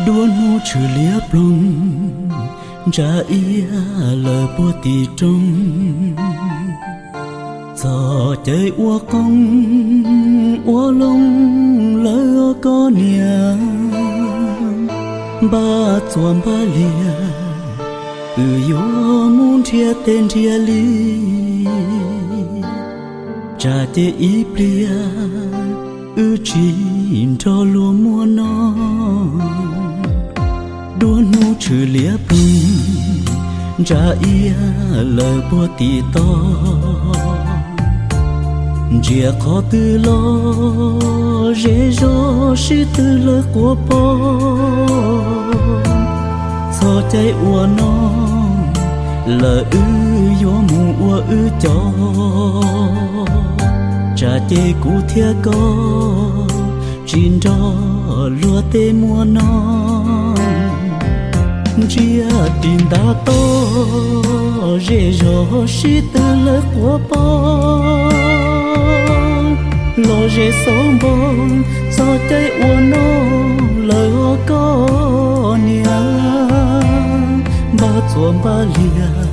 Dua hnub tshwm liab ploog, ntsa iab lawm puag tim roob. Txoj cai ua qoob ua loo lawv koj niam, npaj txuas npaj lias, wb yuav mus nrhiav teb nrhiav li. Tsam ces ib pliag wb tsis nrog luag muaj no. Dua hnub tshwm liab ploog, ntsa iab lawm puag tim toj. Ntsia qhov twg los zej zog sib tw lawv quav pob. Txoj cai ua no lawm wb yuav mus ua wb cov. Tsam ces kuv thiab koj tsis nrog luag tej muaj no. Ntsia ris ntav toj, zej zog sib tw lawv quav pob. Los zem xauv npoo, txoj cai ua no lawm koj niam. Npaj txuas npaj lias,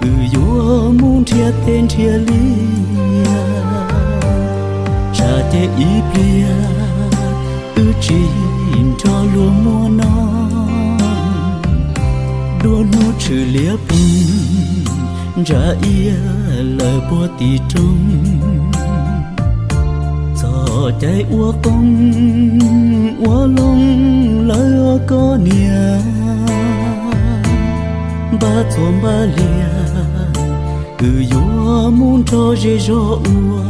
wb yuav mus nrhiav teb nrhiav li. Tsam ces ib pliag wb tsis nrog luag muaj no. Dua hnub tshwm liab ploog, ntsa iab lawm puag tim roob. Txoj cai ua qoob ua loo lawv koj niam, npaj txuas npaj lias, wb yuav mus nrog zej zog ua.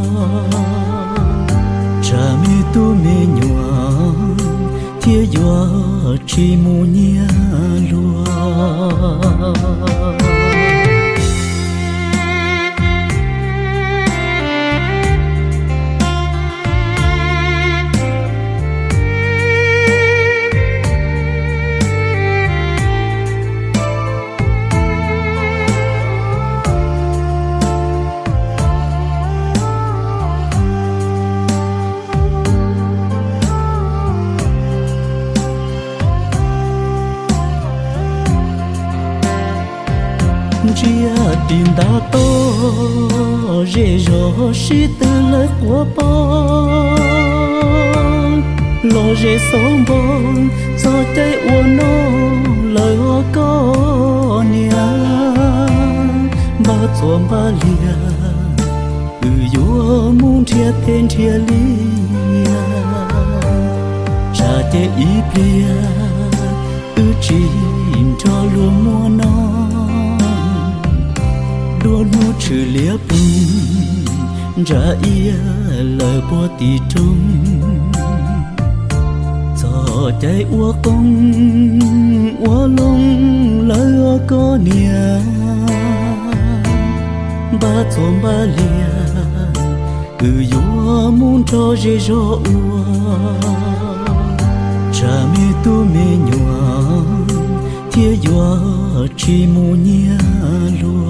Tsam me tub me nyuam thiaj yuav tsis mus nyiag luag. Ntsia ris ntav toj, zej zog sib tw lawv quav pob. Los zem xauv npoo, txoj cai ua no lawm koj niam. Npaj txuas npaj lias, wb yuav mus nrhiav teb nrhiav li. Tsam ces ib pliag wb tsis nrog luag muaj no. Dua hnub tshwm liab ploog, ntsa iab lawm puag tim roob. Txoj cai ua qoob ua loo lawm koj niam. Npaj txuas npaj lias, wb yuav mus nrog zej zog ua. Tsam me tub me nyuam thiaj yuav tsis mus nyiag luag.